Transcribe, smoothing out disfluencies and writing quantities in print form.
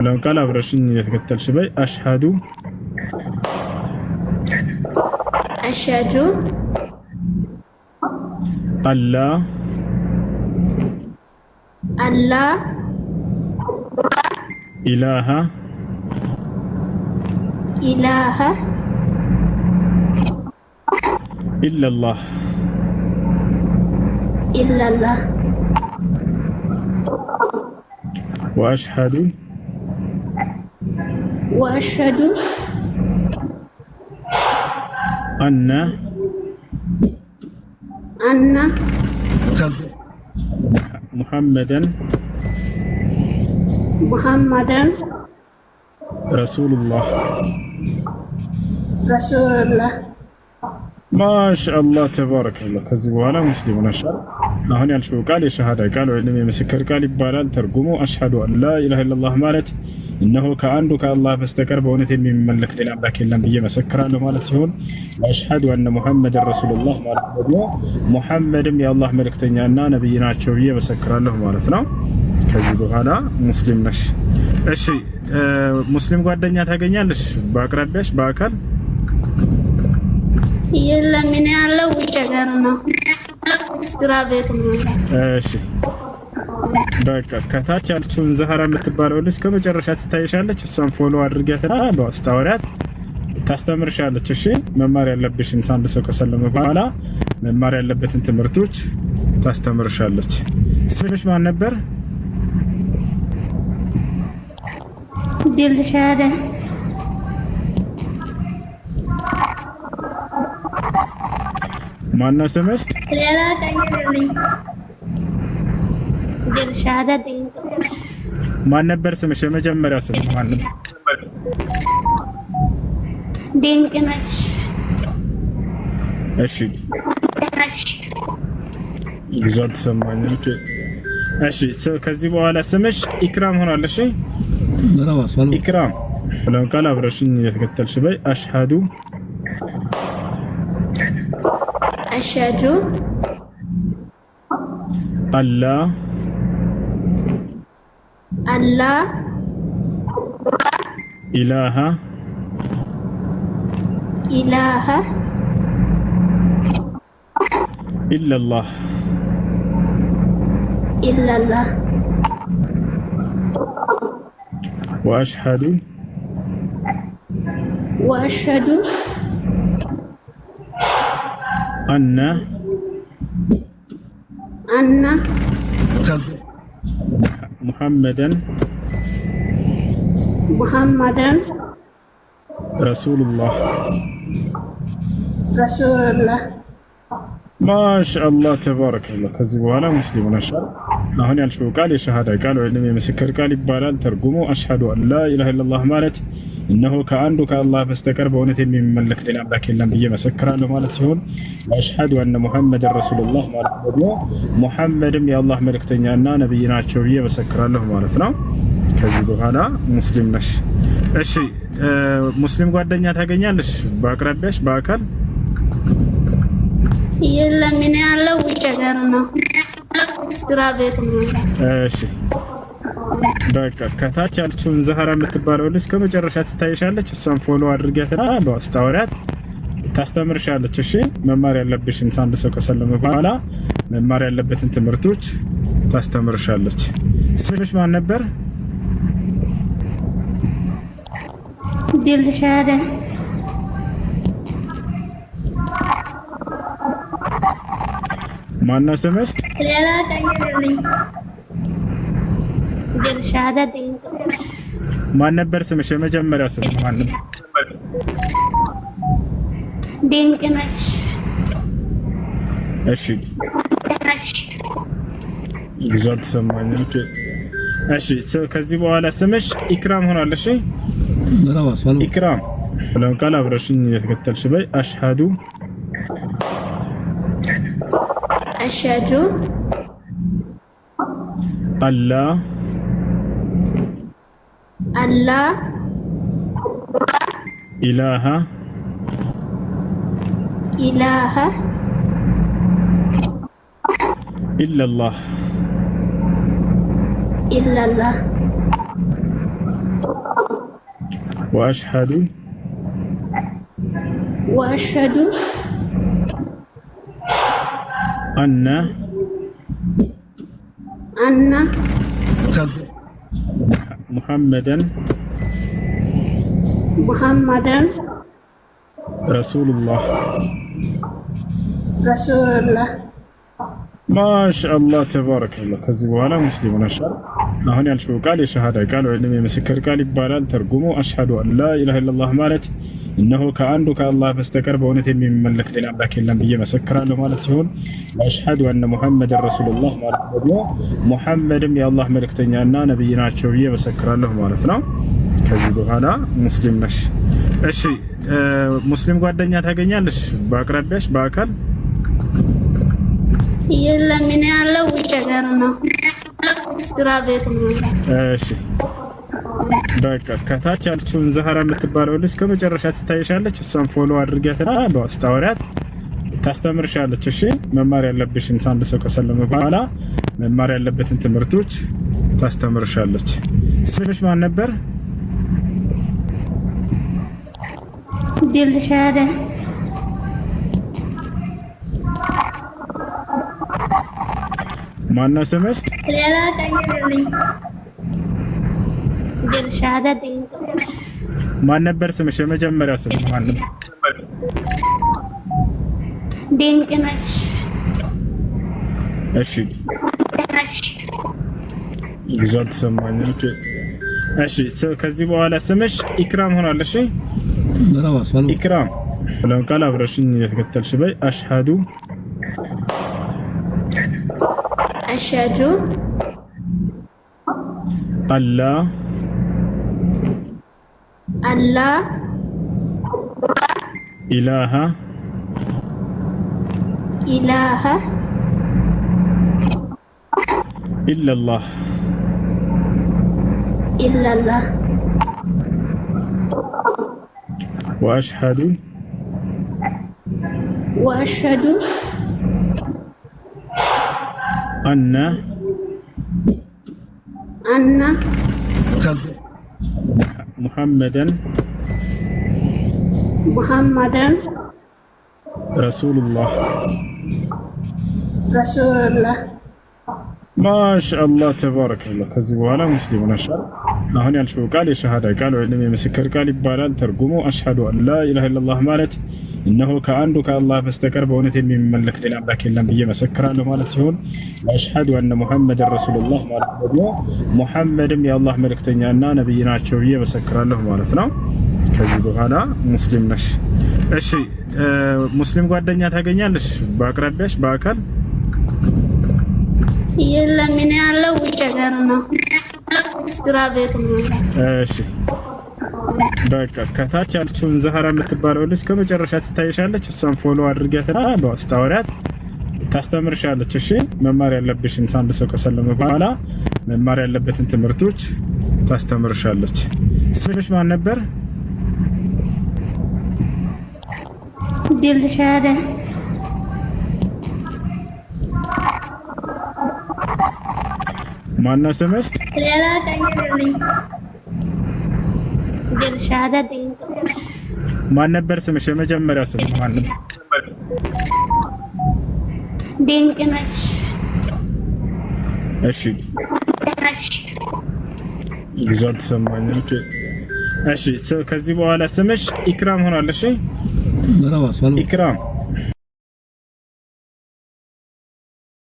ለውን ቃል አብረሽኝ እየተከተልሽ በይ። أشهد أشهد أن لا أن لا إله إله إلا الله إلا الله وأشهد وأشهد أن أن محمدا محمدا رسول الله። رسول الله። ማሻአላህ تبارك الله። ከዚህ በኋላ ሙስሊም ሆነሻል። አሁን ያልሽው ቃል የሸሃዳ ቃል ወይም የምስክር ቃል ይባላል። ተርጉሙ أشهد أن لا إله إلا الله ማለት እነሆ ከአንዱ ከአላህ በስተቀር በእውነት የሚመለክ ሌላ አምላክ የለም ብዬ መሰክራለሁ ማለት ሲሆን أشهد أن محمدا رسول الله ማለት ደግሞ ሙሐመድም የአላህ መልእክተኛና ነቢይ ናቸው ብዬ መሰክራለሁ ማለት ነው። ከዚህ በኋላ ሙስሊም ነሽ። እሺ፣ ሙስሊም ጓደኛ ታገኛለሽ በአቅራቢያሽ በአካል? የለም፣ እኔ ያለው ውጭ ሀገር ነው፣ ስራ ቤት ነው። እሺ፣ በቃ ከታች ያለችውን ዘህራ የምትባለው ልጅ ከመጨረሻ ትታይሻለች። እሷን follow አድርጊያትና በአስታወሪያት ታስተምርሻለች። እሺ፣ መማር ያለብሽን አንድ ሰው ከሰለመ በኋላ መማር ያለበትን ትምህርቶች ታስተምርሻለች። ስምሽ ማን ነበር? ድልሻደ። ማነው ስምሽ? ሌላ ቀይርልኝ። ድልሻደ። ማን ነበር ስምሽ? የመጀመሪያ ስም ማን ነበር? ድንቅ ነሽ። እሺ፣ ብዙ አልተሰማኝም። እሺ፣ ከዚህ በኋላ ስምሽ ኢክራም ሆኗል። እሺ፣ ኢክራም ብለን ቃል አብረሽኝ እየተከተልሽ በይ። أشهد أشهد أن لا أن لا إله إله إلا الله إلا الله وأشهد وأشهد أن أن محمدا محمدا رسول الله። رسول الله። ማሻአላህ تبارك الله። ከዚህ በኋላ ሙስሊም ሆነሻል። አሁን ያልሽው ቃል የሸሃዳ ቃል ወይም የምስክር ቃል ይባላል። ተርጉሙ أشهد أن لا إله إلا الله ማለት እነሆ ከአንዱ ከአላህ በስተቀር በእውነት የሚመለክ ሌላ አምላክ የለም ብዬ መሰክራለሁ ማለት ሲሆን أشهد أن محمدا رسول الله ማለት ደግሞ ሙሐመድም የአላህ መልእክተኛና ነቢይ ናቸው ብዬ መሰክራለሁ ማለት ነው። ከዚህ በኋላ ሙስሊም ነሽ። እሺ፣ ሙስሊም ጓደኛ ታገኛለሽ በአቅራቢያሽ በአካል? የለም፣ እኔ ያለው ውጭ ሀገር ነው፣ ስራ ቤት ነው። እሺ፣ በቃ ከታች ያለችውን ዘህራ የምትባለው ልጅ ከመጨረሻ ትታይሻለች። እሷን follow አድርጊያትና በአስታወሪያት ታስተምርሻለች። እሺ፣ መማር ያለብሽን አንድ ሰው ከሰለመ በኋላ መማር ያለበትን ትምህርቶች ታስተምርሻለች። ስምሽ ማን ነበር? ድልሻደ። ማነው ስምሽ? ሌላ ቀይርልኝ። ድልሻደ። ማን ነበር ስምሽ? የመጀመሪያ ስም ማን ነበር? ድንቅ ነሽ። እሺ፣ ብዙ አልተሰማኝም። እሺ፣ ከዚህ በኋላ ስምሽ ኢክራም ሆኗል። እሺ፣ ኢክራም ብለን ቃል አብረሽኝ እየተከተልሽ በይ። أشهد أشهد أن لا أن لا إله إله إلا الله إلا الله ወአሽሀዱ ወአሽሀዱ አነ አነ ሙሐመደን ሙሐመደን ረሱሉላህ። ረሱሉላህ። ማሻአላህ ተባረከላህ። ከዚህ በኋላ ሙስሊም ሆነሻል። አሁን ያልሽው ቃል የሸሃዳ ቃል ወይም የምስክር ቃል ይባላል። ተርጉሙ አሽሀዱ አን ላ ኢላሃ ኢለላህ ማለት እነሆ ከአንዱ ከአላህ በስተቀር በእውነት የሚመለክ ሌላ አምላክ የለም ብዬ መሰክራለሁ ማለት ሲሆን፣ አሽሀዱ አነ ሙሐመድን ረሱሉላህ ማለት ደግሞ ሙሐመድም የአላህ መልእክተኛና ነቢይ ናቸው ብዬ መሰክራለሁ ማለት ነው። ከዚህ በኋላ ሙስሊም ነሽ። እሺ፣ ሙስሊም ጓደኛ ታገኛለሽ በአቅራቢያሽ በአካል? የለም፣ እኔ ያለው ውጭ ሀገር ነው፣ ስራ ቤት ነው። እሺ፣ በቃ ከታች ያለችውን ዘህራ የምትባለው ልጅ ከመጨረሻ ትታይሻለች። እሷን follow አድርጊያትና በውስጥ አውሪያት፣ ታስተምርሻለች። እሺ፣ መማር ያለብሽን አንድ ሰው ከሰለመ በኋላ መማር ያለበትን ትምህርቶች ታስተምርሻለች። ስምሽ ማን ነበር? ድልሻደ። ማነው ስምሽ? ሌላ ቀይርልኝ። ድልሻደ ድንቅ። ማን ነበር ስምሽ? የመጀመሪያ ስም ማን ነበር? ድንቅ ነሽ። እሺ፣ ብዙ አልተሰማኝም። Okay። እሺ፣ ከዚህ በኋላ ስምሽ ኢክራም ሆኗል። እሺ፣ ኢክራም ብለን ቃል አብረሽኝ እየተከተልሽ በይ። አሽሀዱ አሽሀዱ አላ አላ ኢላሃ ኢላሃ ኢለላህ ኢለላህ ወአሽሀዱ ወአሽሀዱ አነ አነ ሙሐመደን ሙሐመደን ረሱሉላህ። ረሱሉላህ። ማሻአላህ ተባረከላህ። ከዚህ በኋላ ሙስሊም ሆነሻል። አሁን ያልሽው ቃል የሸሃዳ ቃል ወይም የምስክር ቃል ይባላል። ተርጉሙ አሽሀዱ አን ላ ኢላሃ ኢለላህ ማለት እነሆ ከአንዱ ከአላህ በስተቀር በእውነት የሚመለክ ሌላ አምላክ የለም ብዬ መሰክራለሁ ማለት ሲሆን፣ አሽሀዱ አነ ሙሐመድን ረሱሉላህ ማለት ደግሞ ሙሐመድም የአላህ መልእክተኛና ነቢይ ናቸው ብዬ መሰክራለሁ ማለት ነው። ከዚህ በኋላ ሙስሊም ነሽ። እሺ፣ ሙስሊም ጓደኛ ታገኛለሽ በአቅራቢያሽ በአካል? የለም፣ እኔ ያለው ውጭ ሀገር ነው፣ ስራ ቤት ነው። እሺ፣ በቃ ከታች ያለችውን ዘህራ የምትባለው ልጅ ከመጨረሻ ትታይሻለች። እሷን follow አድርጊያትና በውስጥ አውሪያት፣ ታስተምርሻለች። እሺ፣ መማር ያለብሽን አንድ ሰው ከሰለመ በኋላ መማር ያለበትን ትምህርቶች ታስተምርሻለች። ስምሽ ማን ነበር? ድልሻደ። ማነው ስምሽ? ሌላ ቀይርልኝ። ድልሻደ ድንቅ። ማን ነበር ስምሽ? የመጀመሪያ ስም ማን ነበር? ድንቅ ነሽ። እሺ፣ ብዙ አልተሰማኝም። Okay። እሺ፣ ከዚህ በኋላ ስምሽ ኢክራም ሆኗል። እሺ፣ ኢክራም።